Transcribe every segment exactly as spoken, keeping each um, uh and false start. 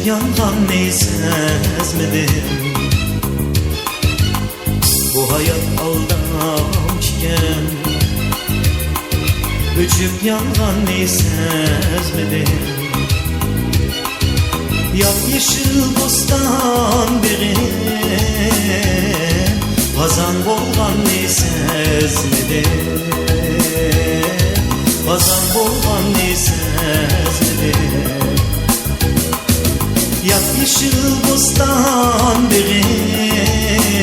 يانغاننى سەزمىدىم. بۇ ھايات ئالداۋ ئىكەن، ئۆچۈپ يانغاننى سەزمىدىم. ياپيېشىل بوستان بېغىم، خازان بولغاننى سەزمىدىم. خازان بولغاننى سەزمىدىم. ياپيېشىل بوستان بېغىم،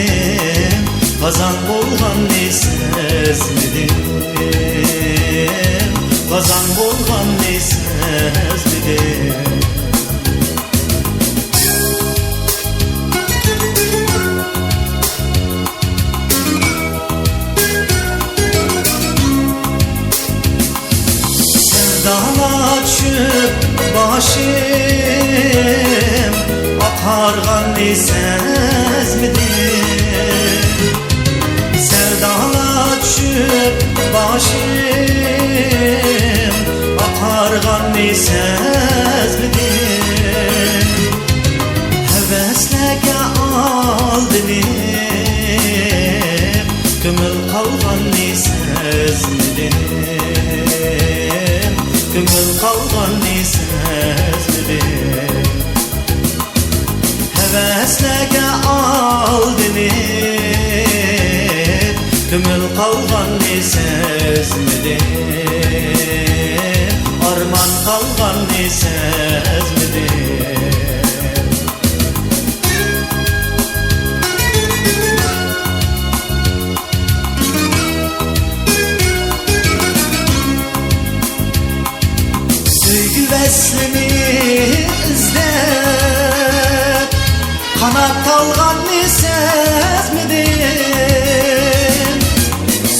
خازان بولغاننى سەزمىدىم. خازان بولغاننى سەزمىدىم. سەۋداغا چۈشۈپ باشىم ئاقارغاننى سەزمىدىم. سەۋداغا چۈشۈپ باشىم ئاقارغاننى سەزمىدىم. ھەۋەسلەرگە ئالدىنىپ، كۆڭۈل قالغاننى سەزمىدىم. كۆڭۈل قالغاننى سەزمىدىم. ھەۋەسلەرگە ئالدىنىپ، كۆڭۈل قالغاننى سەزمىدىم. ئارمان قالغاننى سەزمىدىم. سۆيگۈ ۋەسلىنى ئىزدەپ، قانات تالغاننى سەزمىدىم.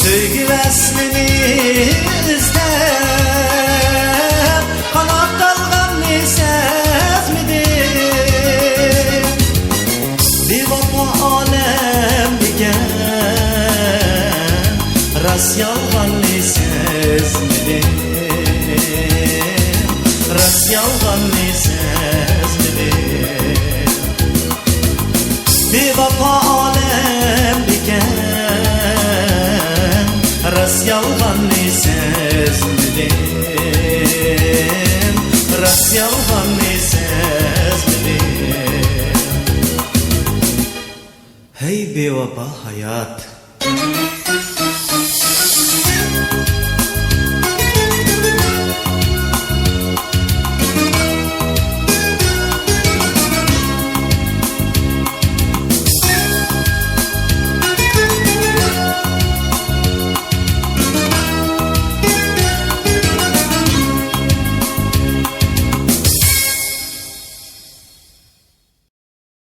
سۆيگۈ ۋەسلىنى ئىزدەپ، قانات تالغاننى سەزمىدىم. بىۋاپا ئالەم ئىكەن، راست يالغاننى سەزمىدىم. راست يالغاننى سەزمىدىم. بىۋاپا ئالەم ئىكەن، راست يالغاننى سەزمىدىم. راست يالغاننى سەزمىدىم. ھەي بىۋاپا ھايات.